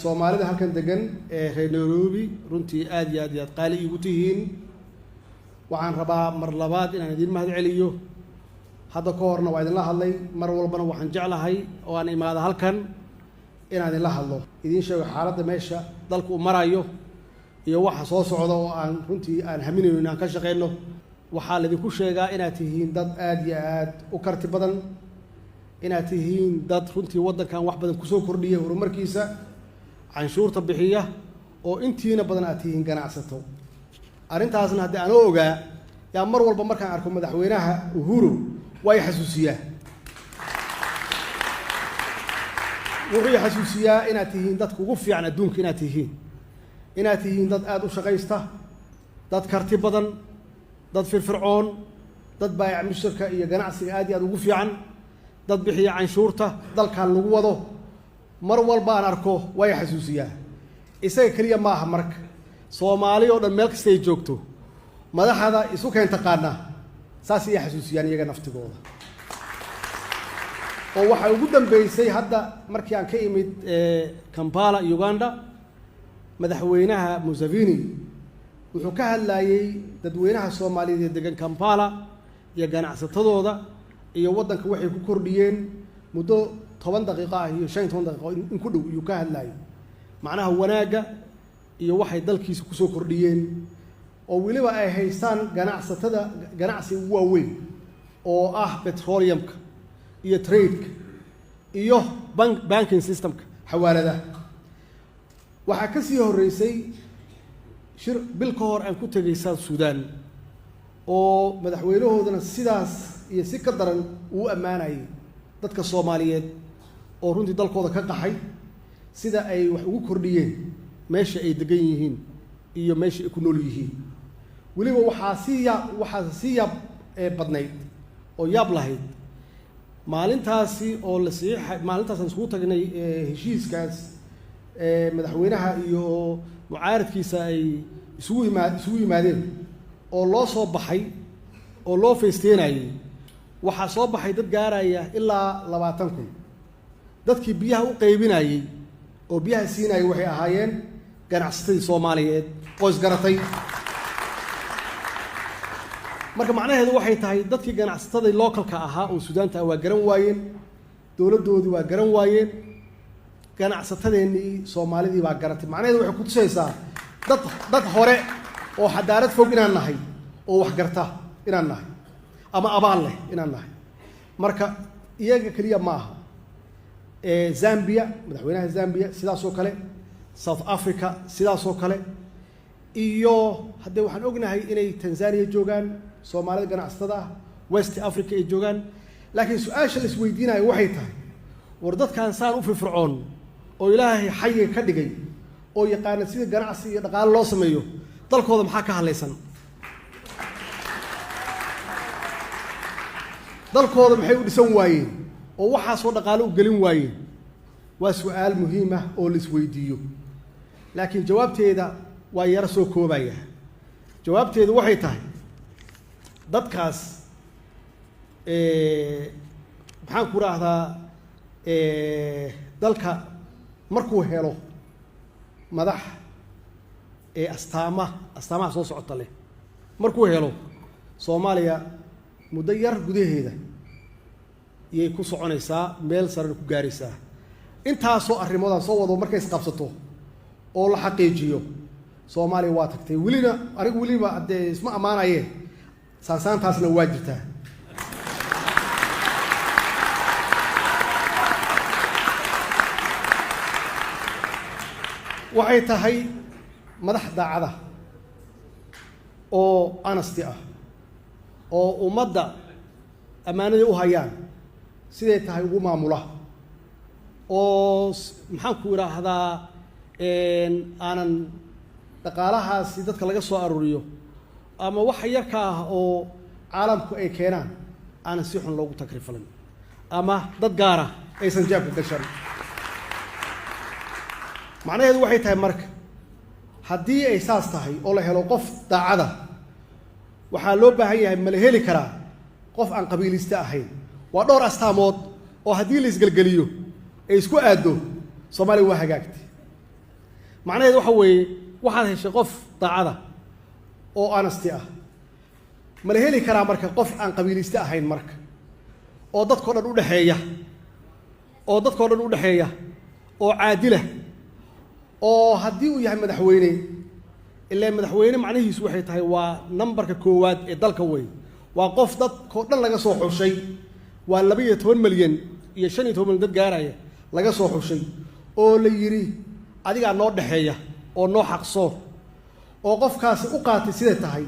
Soomaalida halkan degan ee reer Nairobi, runtii aad iyo aad iyo aad qaali iigu tihiin. Waxaan rabaa mar labaad inaan idiin mahad celiyo. Hadda ka horna waa idinla hadlay, mar walbana waxaan jeclahay oo aan imaado halkan inaan idinla hadlo, idiin sheego xaaladda meesha dalku u marayo iyo waxa soo socda oo aan runtii aan haminayno inaan ka shaqeyno. Waxaa laydinku sheegaa inaad tihiin dad aad iyo aad u karti badan, inaad tihiin dad runtii waddankan wax badan kusoo kordhiya horumarkiisa, canshuurta bixiya, oo intiina badan aad tihiin ganacsato. Arrintaasna haddii anoo ogaa yaa mar walba markaan arko Madaxweynaha Uhuru waa i xasuusiyaa. Wuxuu i xasuusiyaa inaad tihiin dadka ugu fiican adduunka, inaad tihiin dad aada u shaqaysta, dad karti badan, dad firfircoon, dad baayac mushtarka iyo ganacsiga aad iyo aad ugu fiican, dad bixiya canshuurta dalkan lagu wado. Mar walba aan arko waa i xasuusiyaa. Isaga keliya ma aha, marka Soomaali oo dhan meel kasta ay joogto, madaxda isu keen taqaana saas ay xasuusiyaan iyaga naftigooda. Oo waxaa ugu dambeysay hadda markii aan ka imid Kampala, Uganda, Madaxweynaha Museveni wuxuu ka hadlayey dadweynaha Soomaaliyeed ee degan Kampala iyo ganacsatadooda iyo waddanka waxay ku kordhiyeen. Muddo 10 daqiiqo ah iyo 15 daqiiqo in ku dhow iyuu ka hadlayay, macnaha wanaagga iyo waxay dalkiisa kusoo kordhiyeen, oo weliba ay haystaan ganacsatada ganacsi ugu waaweyn oo ah petroleumka iyo tradeka iyo banking systemka, xawaaladaha. Waxaa ka sii horreysay shir bil ka hor aan ku tegay South Sudan, oo madaxweynahoodana sidaas iyo si ka daran uu ammaanayay dadka Soomaaliyeed oo runtii dalkooda ka qaxay, sida ay wax ugu kordhiyeen meesha ay degan yihiin iyo meesha ay ku nool yihiin. Weliba waxaa sii yaab badnayd oo yaab lahayd maalintaasi oo la saxiixa, maalintaasaan iskugu tagnay heshiiskaas madaxweynaha iyo mucaaradkiisa ay isugu yimaadeen oo loo soo baxay oo loo feysteenayey. Waxaa soo baxay dad gaaraya ilaa 20,000. Dadkii biyaha u qaybinayey oo biyaha siinayay waxay ahaayeen ganacsatadii Soomaaliyeed oo isgaratay. Marka macnaheedu waxay tahay dadkii ganacsatadii localka ahaa oo Suudaanta ah waa garan waayeen, dowladdoodii waa garan waayeen, ganacsatadeennii Soomaalidii baa garatay. Macnaheedu waxay kutusaysaa dad hore oo xadaarad fog inaan nahay, oo wax garta inaan nahay, ama abaal leh inaan nahay. Marka iyaga keliya ma aha. Zambia, madaxweynaha Zambia sidaasoo kale, South Africa sidaasoo kale, iyo haddee waxaan ognahay inay Tanzania joogaan Soomaalida ganacsatada ah, West Africa ay joogaan. Laakiin su-aasha la isweydiinayo waxay tahay: war dadkan saan u firfircoon oo Ilaahay xayiga ka dhigay oo yaqaana sida ganacsi iyo dhaqaalo loo sameeyo, dalkooda maxaa ka hadlaysan? Dalkooda maxay u dhisan waayeen oo waxaasoo dhaqaalo u gelin waayeen? Waa su-aal muhiim ah oo la isweydiiyo, laakiin jawaabteeda waa yaro soo koobaya. Jawaabteedu waxay tahay dadkaas, maxaan ku rahdaa, dalka markuu helo madax ee astaamaha soo socota leh, markuu helo, Soomaaliya muddo yar gudaheeda iyay ku soconaysaa, meel sarena ku gaaraysaa. Intaasoo arrimoodaan soo wado markay isqabsato oo la xaqiijiyo, Soomaaliya waa tagtay. Welina anigu weliba haddee isma ammaanaye, saansaantaasna waa jirtaa. Waxay tahay madax daacada oo honesty ah oo ummadda ammaanaday u hayaan siday tahay ugu maamula, oo maxaan ku idhaahdaa, aanan dhaqaalahaasi dadka laga soo aruuriyo ama waxa yarka ah oo caalamku ay keenaan aanan si xun loogu takrifalin ama dad gaara aysan jeebka gashan. Macnaheedu waxay tahay, marka haddii ay saas tahay oo la helo qof daacada, waxaa loo baahan yahay, ma la heli karaa qof aan qabiiliste ahayn? Waa dhowr astaamood oo haddii la isgelgeliyo ay isku aaddo, Soomaaliya waa hagaagtay. Macnaheedu waxa weeye, waxaad heshay qof daacada oo honesty ah. Ma la heli karaa marka qof aan qabiilayste ahayn marka, oo dadkao dhan udhexeeya, oo dadkao dhan udhexeeya, oo caadila, oo haddii uu yahay madaxweyne, ilaa madaxweyne macnihiisu waxay tahay waa nambarka koowaad ee dalka wey, waa qof dadkao dhan laga soo xushay, waa 12 milyan iyo 15 milyan dad gaaraya laga soo xushay, oo la yidhi adigaa noo dhexeeya oo noo xaqsoor, oo qofkaasi u qaatay siday tahay,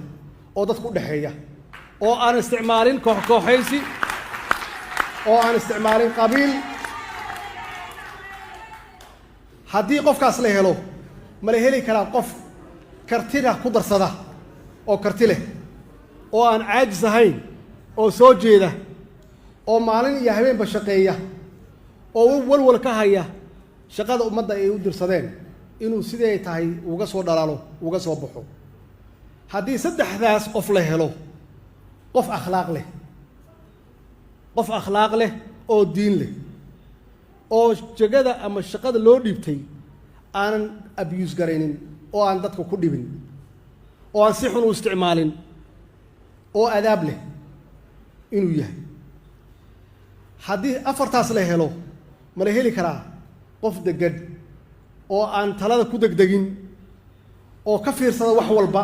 oo dadku udhexeeya, oo aan isticmaalin koox kooxaysi, oo aan isticmaalin qabiil? Haddii qofkaas la helo, ma la heli karaa qof kartida ku darsada, oo karti leh, oo aan caajis ahayn, oo soo jeeda, oo maalin iyo habeenba shaqeeya, oo walwal ka haya shaqada ummadda ay u dirsadeen inuu siday tahay uga soo dhalaalo, uga soo baxo? Haddii saddexdaas qof la helo, qof akhlaaq leh, qof akhlaaq leh oo diin leh, oo jegada ama shaqada loo dhiibtay aanan abuse garaynin, oo aan dadka ku dhibin, oo aan si xun u isticmaalin, oo adaab leh inuu yahay. Haddii afartaas la helo, ma la heli karaa qof deggan, oo aan talada ku degdegin, oo ka fiirsada wax walba,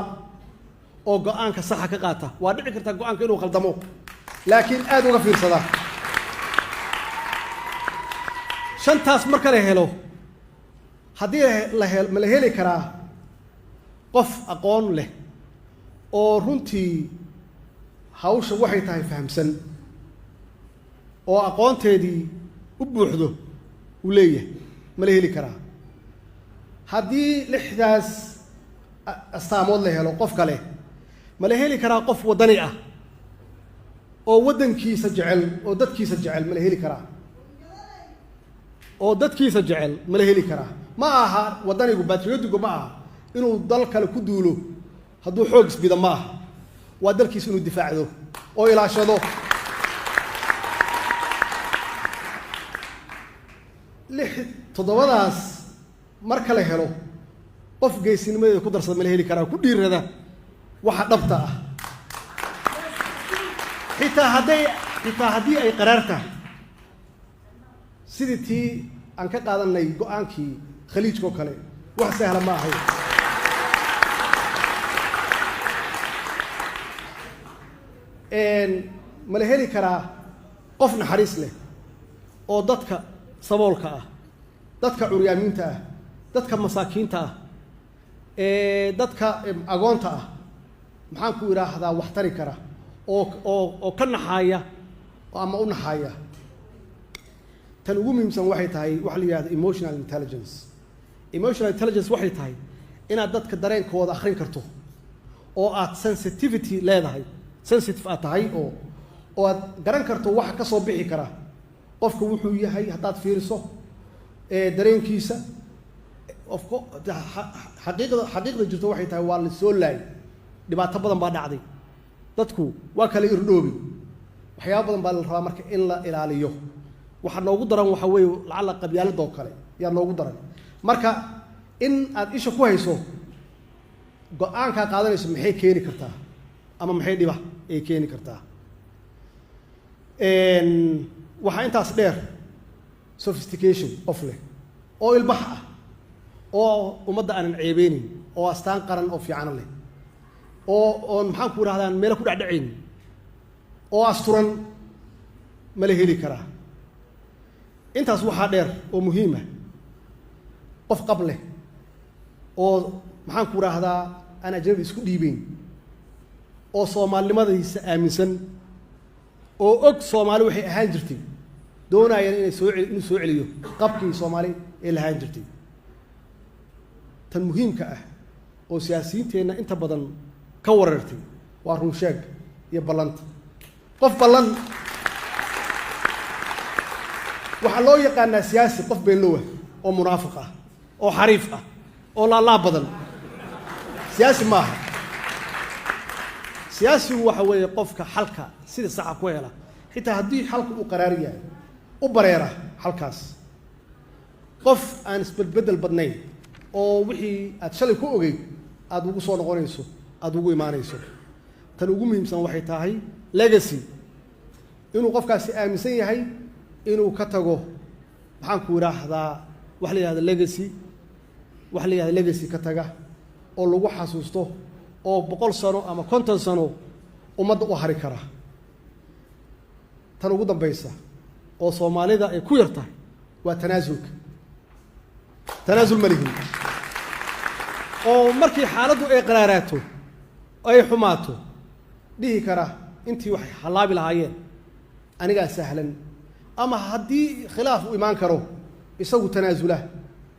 oo go-aanka saxa ka qaata? Waa dhici kartaa go-aanka inuu khaldamo, laakiin aada uga fiirsada. Shantaas marka la helo, haddii la he ma la heli karaa qof aqoon leh, oo runtii hawsha waxay tahay fahamsan, oo aqoonteedii u buuxdo uu leeyahay? Ma la heli karaa? Haddii lixdaas astaamood la helo, qof kale, ma la heli karaa qof waddani ah, oo waddankiisa jecel, oo dadkiisa jecel? Ma la heli karaa? Oo dadkiisa jecel ma la heli karaa? Ma aha waddanigu, patriotigu ma aha inuu dal kale ku duulo hadduu xoog isbida. Ma aha. Waa dalkiisa inuu difaacdo oo ilaashado. Lix toddobadaas marka la helo, qof geesinimadeeda ku darsada ma la heli karaa, ku dhiirada waxa dhabta ah, xitaa haddii ay qaraar tahay, sidii tii aan ka qaadanay go-aankii Khaliijka oo kale? Wax sahla ma ahayn. Ma la heli karaa qof naxariis leh, oo dadka saboolka ah, dadka curyaamiinta ah, dadka masaakiinta ah, ee dadka agoonta ah, maxaan ku idhaahdaa, wax tari kara, oo ka naxaaya ama u naxaaya? Tan ugu muhiimsan waxay tahay waxa la yihahda emotional intelligence. Emotional intelligence waxay tahay inaad dadka dareenkooda akhrin karto, oo aad sensitivity leedahay, sensitive aad tahay, oo aad garan karto waxa ka soo bixi kara qofka wuxuu yahay haddaad fiiriso dareenkiisa. Xaqiiqda jirto waxay tahay waa la soo laayay, dhibaato badan baa dhacday, dadku waa kala irdhoobi, waxyaaba badan baa la rabaa marka in la ilaaliyo. Waxaa noogu daran waxa weeye lacalla qabyaaladoo kale yaa noogu daran. Marka in aad isha ku hayso go-aankaa qaadanayso maxay keeni kartaa ama maxay dhiba ay keeni kartaa. Waxaa intaas dheer sophistication, qof leh oo ilbax ah, oo ummadda aanan ceebeynin, oo astaan qaran oo fiicana leh, oo oon, maxaan ku idhahdaan, meelo ku dhecdhecaynin, oo asturan, ma la heli karaa? Intaas waxaa dheer oo muhiim ah qof qab leh, oo, maxaan ku idhaahdaa, aan ajnabi isku dhiibeyn, oo soomaalinimadiisa aaminsan, oo og Soomaali waxay ahaan jirtay, doonayaan inay soo inuu soo celiyo qabkii Soomaali ee lahaan jirtay. Tan muhiimka ah oo siyaasiyiinteenna inta badan ka wareertay waa runsheeg iyo ballanta. Qof ballan, waxaa loo yaqaanaa siyaasi qof beenlow ah, oo munaafiq ah, oo xariif ah, oo laalaab badan. Siyaasi maaha. Siyaasigu waxa weeye qofka xalka sida saxa ku hela, xitaa haddii xalka uu qaraar yahay u bareera xalkaas. Qof aan isbedbeddel badnayn. Oo wixii aad shalay ku ogeyd aada ugu soo noqonayso, aada ugu imaanayso. Tan ugu muhiimsan waxay tahay legacy, inuu qofkaasi aaminsan yahay inuu ka tago, maxaan ku idhaahdaa, waxa la yihahda legacy, waxa la yihahda legacy ka taga oo lagu xasuusto oo 100 sano ama 50 sano ummadda u hari kara. Tan ugu dambaysa oo Soomaalida ay ku yar tahay waa tanaasulka. Tanaasul ma lihin, oo markii xaaladdu ay qaraaraato, ay xumaato, dhihi kara intii wax hallaabi lahaayeen anigaa sahlan, ama haddii khilaaf uu imaan karo isagu tanaasula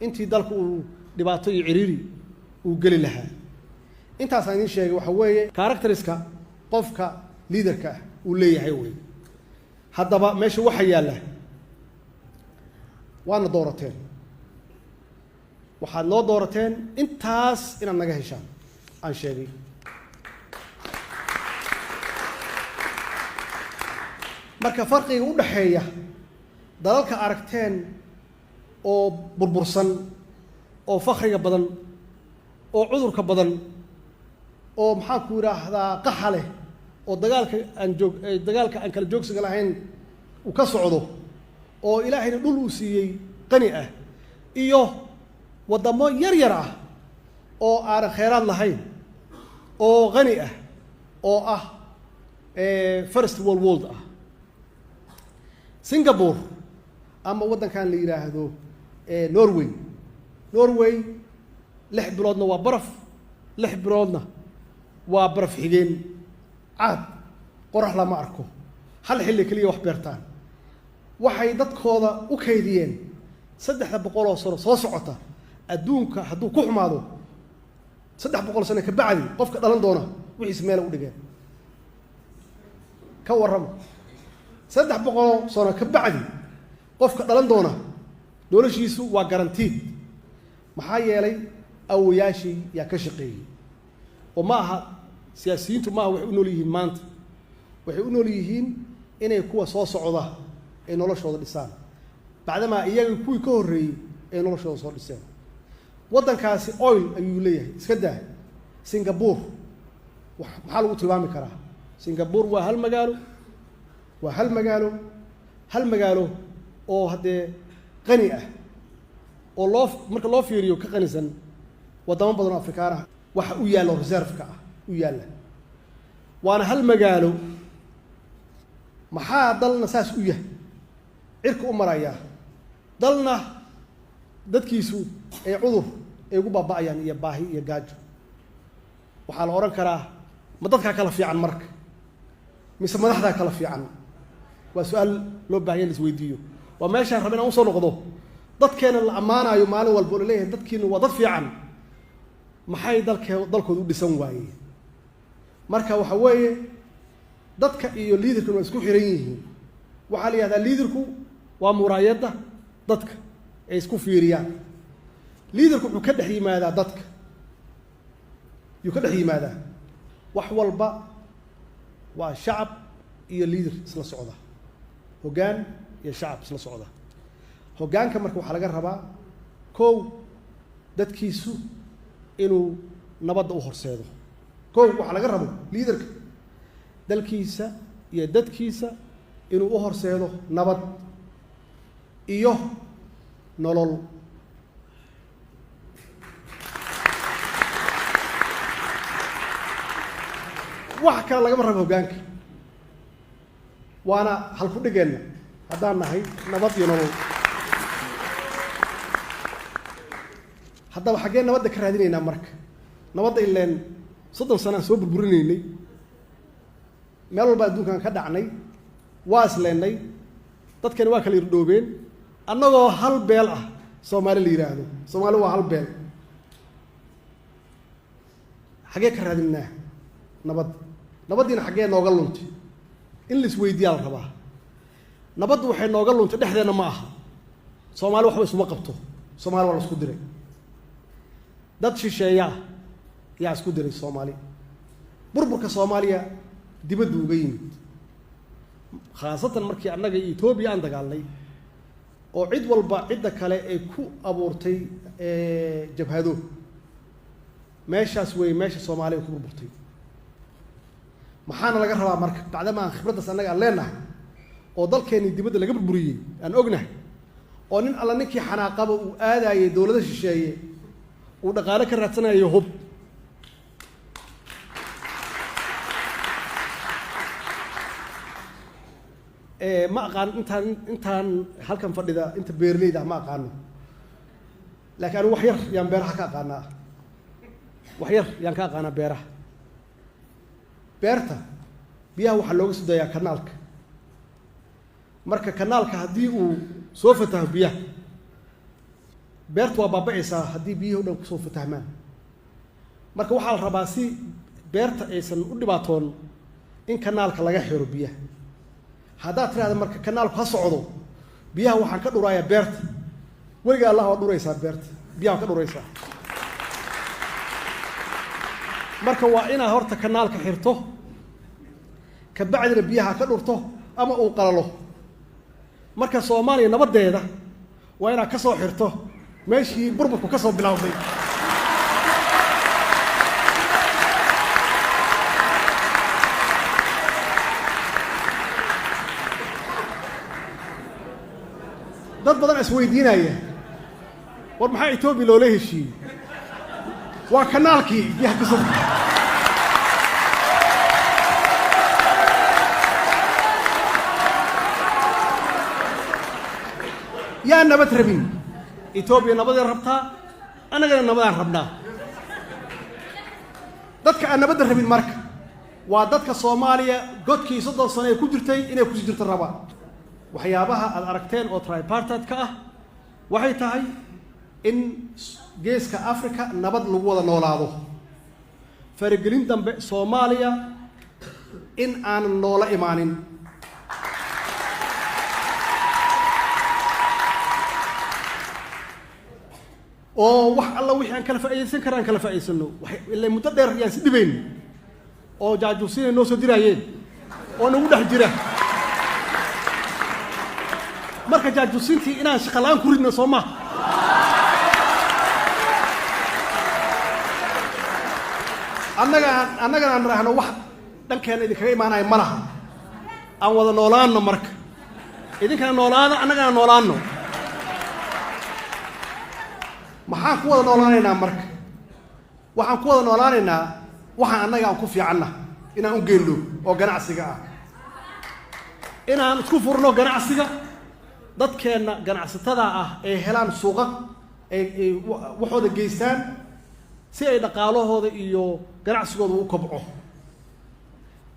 intii dalku uu dhibaato iyo ciriiri uu geli lahaa. Intaasaan idiin sheegay waxa weeye characteriska qofka leaderka ah uu leeyahay wey. Haddaba meesha waxaa yaalla, waana doorateen, waxaad noo doorateen intaas inaad naga heshaan aan sheegay. Marka farqiga u dhaxeeya dalalka aragteen oo burbursan, oo fakriga badan, oo cudurka badan, oo maxaan ku idhaahdaa qaxa leh, oo dagaalka aan joog dagaalka aan kala joogsiga lahayn uu ka socdo, oo Ilaahayna dhul uu siiyey qani ah, iyo waddamo yar yar ah oo aanan kheyraad lahayn oo qani ah, oo ah first world ah, Singapore ama waddankan la yidhaahdo Norway. Norway 6 biloodna waa baraf, 6 biloodna waa baraf xigeen, caad, qorax lama arko, hal xilli keliya wax beertaan. Waxay dadkooda u kaydiyeen 300 sano soo socota. Adduunka hadduu ku xumaado, 300 sano ka bacdi qofka dhalan doona wixiis meela u dhigeen. Ka warrama, 300 sano ka bacdi qofka dhalan doona noloshiisu waa guaranteed. Maxaa yeelay awoyaashii yaa ka shaqeeyey. Oo ma aha siyaasiyiintu, maaha waxay u nool yihiin maanta, waxay u nool yihiin inay kuwa soo socda ay noloshooda dhisaan, bacdamaa iyaga kuwii ka horreeyey ay noloshooda soo dhiseen. Waddankaasi oil ayuu leeyahay, iska daa. Singapore maxaa lagu tilmaami karaa? Singapore waa hal magaalo, waa hal magaalo, hal magaalo oo haddee qani ah, oo loo marka loo fiiriyo ka qanisan waddamo badan oo Afrikaan ah. Waxa u yaallo reserve-ka ah u yaalla, waana hal magaalo. Maxaa dalna saas u yahay cirka u marayaa, dalna dadkiisu ay cudur ay ugu baaba'ayaan iyo baahi iyo gaajo? Waxaa la odhan karaa, ma dadkaa kala fiican marka, mise madaxdaa kala fiican? Waa su-aal loo bahanya la isweydiiyo. Waa meeshaan raba inaan usoo noqdo. Dadkeena la ammaanaayo maalin walba oo laleeyahay dadkiinu waa dad fiican, maxay dalkooda u dhisan waayeen? Marka waxa weeye dadka iyo leaderkuna waa isku xiran yihiin. Waxaa la yihahdaa leaderku waa muraayadda dadka ay isku fiiriyaan. Leaderku wuxuu ka dhex yimaadaa dadka, yuu ka dhex yimaadaa. Wax walba waa shacab iyo leader isla socda, hoggaan iyo shacab isla socda. Hoggaanka marka waxaa laga rabaa, kow, dadkiisu inuu nabadda u horseedo. Kow, waxaa laga rabo leaderka dalkiisa iyo dadkiisa inuu u horseedo nabad iyo nolol. Wax kale lagama rabo hoggaanka, waana halku dhigeenna haddaan nahay nabad iyo nolol. Haddaba xaggee nabadda ka raadinaynaa marka? Nabadda ileen 30 sana aan soo burburinaynay, meel walba adduunkaan ka dhacnay, waa isleennay, dadkani waa kala irdhoobeen, annagoo hal beel ah Soomaali la yidhaahdo. Soomaali waa hal beel. Xaggee ka raadinaa nabadda? Nabaddiina xaggee nooga luntay? In la isweydiiyaa la rabaa. Nabaddu waxay nooga luntay dhexdeenna ma aha. Soomaali waxba isuma qabto. Soomaali waa la isku diray, dad shisheeya ah yaa isku diray Soomaali. Burburka Soomaaliya dibaddu uga yimid, khaasatan markii annaga iyo Etoobiya aan dagaalnay. Oo cid walba cidda kale ay ku abuurtay jabhado. Meeshaas wey meesha Soomaaliya ku burburtay. Maxaana laga rabaa marka, bacdama aan khibraddaas annaga aan leenahay oo dalkeennii dibadda laga burburiyey aan ognahay, oo nin alla ninkii xanaaqaba uu aadayay dowlado shisheeye, uu dhaqaale ka raadsanayo hub? Ma aqaan intaan halkan fadhida inta beerleyda ah, ma aqaano, laakiin anigu wax yar yaan beeraha ka aqaanaa, wax yar yaan ka aqaanaa beeraha. Beerta biyaha waxaa looga soo dayaa kanaalka. Marka kanaalka haddii uu soo fataho, biyaha beerta waa baaba'aysaa haddii biyihii o dhan kusoo fatahmaan. Marka waxaa la rabaa, si beerta aysan u dhibaatoon, in kanaalka laga xiro biyaha. Haddaad tirahda marka kanaalku ha socdo, biyaha waxaan ka dhuraayaa beerta, weligaa Allah waa dhuraysaa beerta, biyaha waa ka dhuraysaa. Marka waa inaad horta kanaalka xirto, kabacdina biyaha ka dhurto ama uu qalalo. Marka Soomaaliya nabaddeeda waa inaad ka soo xirto meeshii burburku ka soo bilowday. Dad badan isweydiinaya, war maxaa Etoobiya loola heshiiyey? Waa kanaalkii biyaha kasoo. Yaa nabad rabin? Etoobiya nabaday rabtaa, annagana nabadaan rabnaa. Dadka aan nabadda rabin marka waa dadka Soomaaliya godkii 30 sano ee ku jirtay inay kusii jirto rabaan. Waxyaabaha aad aragteen oo tripartite-ka ah waxay tahay in Geeska Africa nabad lagu wada noolaado, faragelin dambe Soomaaliya in aanan noola imaanin. Oo wax alla wixii aan kala faa'iidaysan kara aan kala faa'idaysano. Ila muddo dheer yaan si dhibayn oo jaajuusiinay noo soo diraayeen oo nagu dhex jira. Marka jaajuusiintii inaan shaqa la-aan ku ridno soo maha? Annaga annagana aan raahno wax dhankeena idinkaga imaanaya ma laha, aan wada noolaanno. Marka idinkana noolaada, annagana noolaanno. Maxaan ku wada noolaanaynaa? Marka waxaan ku wada noolaanaynaa waxaan annaga aan ku fiicanna inaan u geenno oo ganacsiga ah, inaan isku furno ganacsiga, dadkeenna ganacsatada ah ay helaan suuqa ay waxooda geystaan, si ay dhaqaalahooda iyo ganacsigooda u kobco,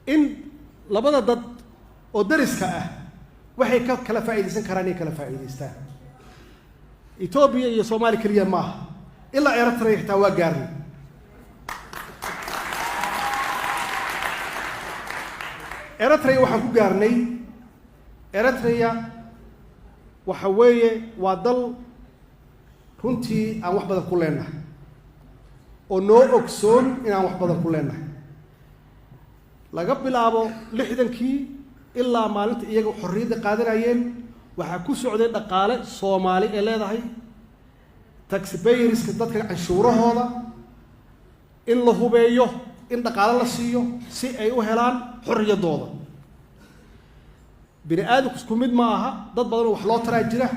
in labada dad oo dariska ah waxay ka kala faa'iidaysan karaan inay kala faa'iidaystaan. Etoobiya iyo Soomaaliya keliya maaha, ilaa Eritrea xitaa waa gaarnay. Eritrea waxaan ku gaarnay, Eritrea waxa weeye waa dal runtii aan wax badan ku leenahay oo noo ogsoon inaan wax badan ku leenahay. Laga bilaabo 60-kii ilaa maalinta iyaga xorriyadda qaadanayeen, waxaa ku socday dhaqaale Soomaali ee leedahay, taxpayerska, dadka canshuurahooda, in la hubeeyo, in dhaqaale la siiyo si ay u helaan xorriyaddooda. Bini aadamku isku mid ma aha. Dad badan oo wax loo taraa jira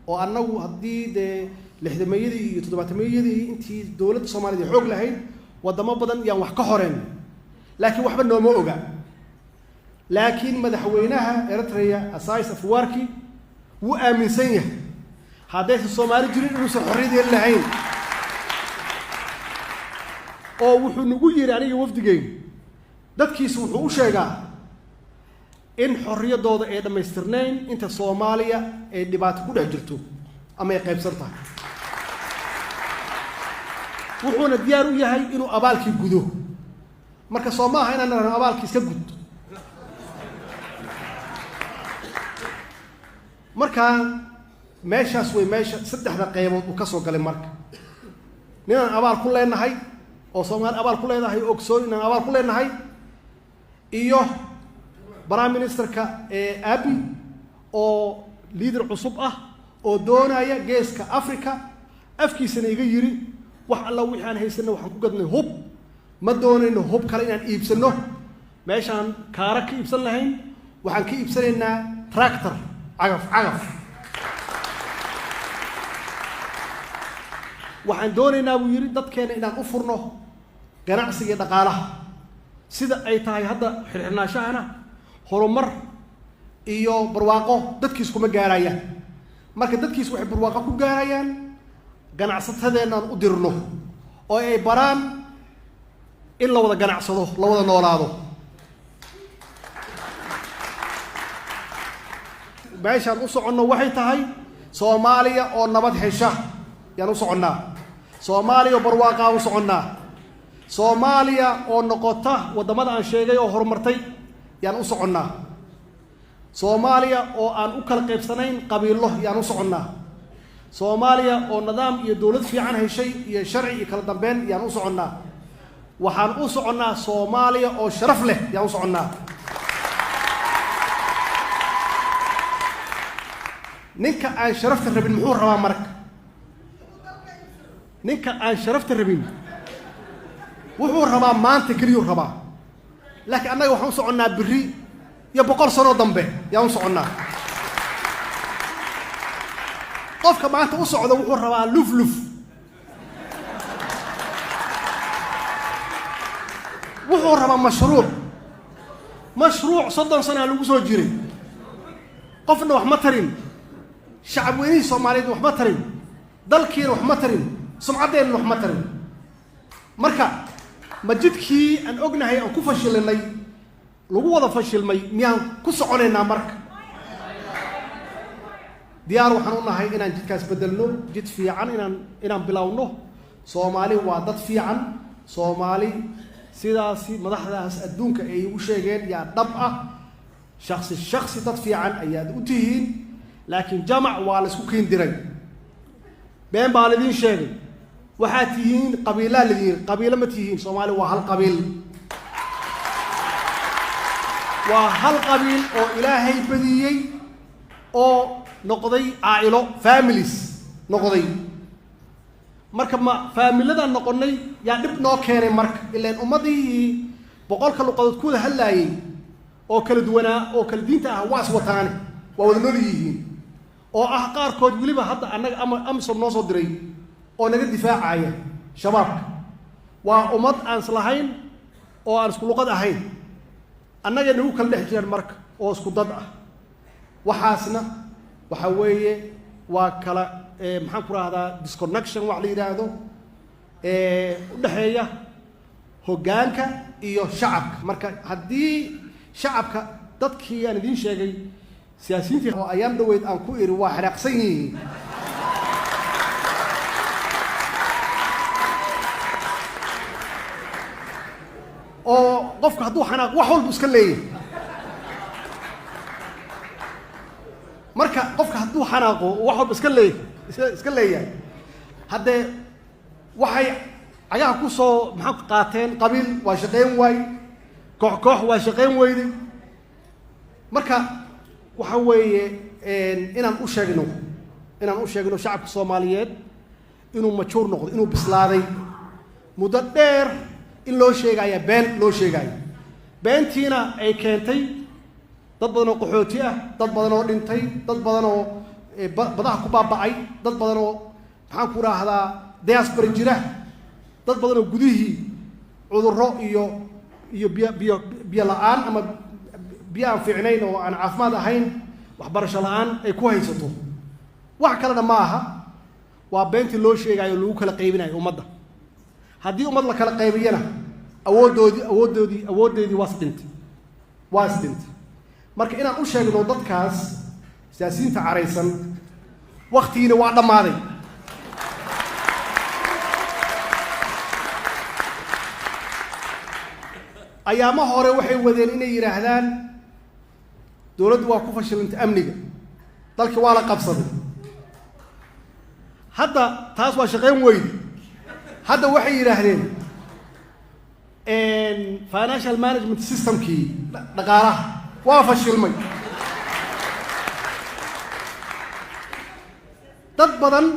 oo annagu haddii dee 60-meeyadii iyo 70-meeyadii intii dowladda Soomaaliyad ay xoog lahayd, waddamo badan yaan wax ka horeen, laakiin waxba nooma oga. Laakiin madaxweynaha Eritrea, Isaias Afwerki, wuu aaminsan yahay haddaysan Soomaali jirin inuusan xorriyad heli lahayn, oo wuxuu nagu yidhi aniga wafdigeyga, dadkiisu wuxuu u sheegaa in xorriyaddooda ay dhammaystirnayn inta Soomaaliya ay dhibaato ku dhex jirto ama ay qaybsan tahay, wuxuuna diyaar u yahay inuu abaalkii gudo. Marka soo maaha inaan nirahno abaalkii iska gud? Markaa meeshaas way meesha saddexda qaybood uu ka soo galay. Marka ninaan abaal ku leenahay oo Soomaali abaal ku leedahay, ogsoon inaan abaal ku leenahay, iyo prime ministerka ee Abiy oo leader cusub ah. Oo doonaya Geeska Africa. Afkiisana iga yiri, wax alla wixii aan haysanno waxaan ku gadnay hub, ma doonayno hub kale inaan iibsanno. Meeshaan kaara ka iibsan lahayn, waxaan ka iibsanaynaa tractor, cagaf cagaf. Waxaan doonaynaa, buu yidhi, dadkeena inaan u furno ganacsiga iyo dhaqaalaha. Sida ay tahay hadda xirxirnaashahana, horumar iyo barwaaqo dadkiis kuma gaarayaan. Marka dadkiis waxay barwaaqo ku gaarayaan ganacsatadeenaan u dirno oo ay baraan in la wada ganacsado, la wada noolaado. Meeshaan u soconno waxay tahay Soomaaliya oo nabad hesha yaan u soconnaa, Soomaaliya oo barwaaqaan u soconnaa, Soomaaliya oo noqota waddamada aan sheegay oo horumartay yaan u soconnaa, Soomaaliya oo aan u kala qaybsanayn qabiilo yaan u soconnaa, Soomaaliya oo nidaam iyo dowlad fiican heshay iyo sharci iyo kala dambeyn yaan u soconnaa. Waxaan u soconnaa Soomaaliya oo sharaf leh yaan u soconnaa. Ninka aan sharafta rabin muxuu rabaa marka? Ninka aan sharafta rabin wuxuu rabaa maanta keliyuu rabaa, laakiin annaga waxaan u soconnaa berri iyo 100 sanoo dambe yaan u soconnaa. Qofka maanta u socda wuxuu rabaa luf luf, wuxuu rabaa mashruuc. Mashruuc 30 sanaa lagu soo jiray, qofna wax ma tarin, shacab weynihii Soomaaliyeed wax ma tarin, dalkiina wax ma tarin, sumcaddeenna wax ma tarin. Marka ma jidkii aan ognahay aan ku fashilinay, lagu wada fashilmay, miyaan ku soconaynaa? Marka diyaar waxaan u nahay inaan jidkaas bedelno, jid fiican inaan bilowno. Soomaali waa dad fiican. Soomaali sidaasi madaxdaas adduunka ay igu sheegeen yaa dhab ah. Shaksi shaksi dad fiican ayaad u tihiin, laakiin jamac waa la isku kiin diray. Been baa laidiin sheegay. Waxaad tihiin qabiilaa laidiin, qabiilo ma tihiin. Soomaali waa hal qabiil, waa hal qabiil oo Ilaahay badiyey oo noqday caa'ilo, families noqday. Marka ma faamiladaan noqonnay yaa dhib noo keenay? Marka ilaan ummadihii 100-ka luqadood ku wada hadlaayey oo kala duwanaa oo kala diinta ah waa is wataane, waa wada nool yihiin, oo ah qaarkood weliba hadda annaga ama AMISOM noo soo diray oo naga difaacaya Shabaabka. Waa ummad aan islahayn oo aan isku luqad ahayn, annagay nagu kala dhex jiraan marka oo isku dad ah. Waxaasna waxa weeye waa kala, maxaan ku rahdaa, disconnection wax la yidhaahdo udhexeeya hoggaanka iyo shacabka. Marka haddii shacabka, dadkii aan idiin sheegay, siyaasiyiintii oo ayaan dhaweyd aan ku iri waa xanaaqsan yihiin, oo qofku hadduu xanaaq wax walbu iska leeyahay. Marka qofka hadduu xanaaqo wax walba iska leeyahay, iska leeyahay, haddee waxay cagaha ku soo, maxaa qaateen, qabiil waa shaqayn waay, koox koox waa shaqayn weyday. Marka waxa weeye inaan u sheegno shacabka Soomaaliyeed inuu mature noqdo, inuu bislaaday. Muddo dheer in loo sheegaya been loo sheegaayo, beentiina ay keentay dad badan oo qaxooti ah, dad badan oo dhintay, dad badan oo badaha ku baaba'ay, dad badan oo, maxaan ku raahdaa, diaspora jira, dad badan oo gudihii cudurro iyo biyo la'aan ama biyo aan fiicnayn oo aan caafimaad ahayn, waxbarasho la'aan ay ku haysato. Wax kalena ma aha, waa beentii loo sheegayo lagu kala qaybinayo ummadda. Haddii ummad la kala qaybiyana, awooddoodii waa is dhintay, waa is dhintay. Marka inaan u sheegno dadkaas siyaasiyiinta caraysan, waktigiina waa dhammaaday. Ayaamo hore waxay wadeen inay yidhaahdaan dowladdu waa ku fashilantay amniga dalki, waa la qabsaday. Hadda taas waa shaqayn weydi. Hadda waxay yidhaahdeen financial management systemkii dhaqaalaha waa fashilmay. Dad badan.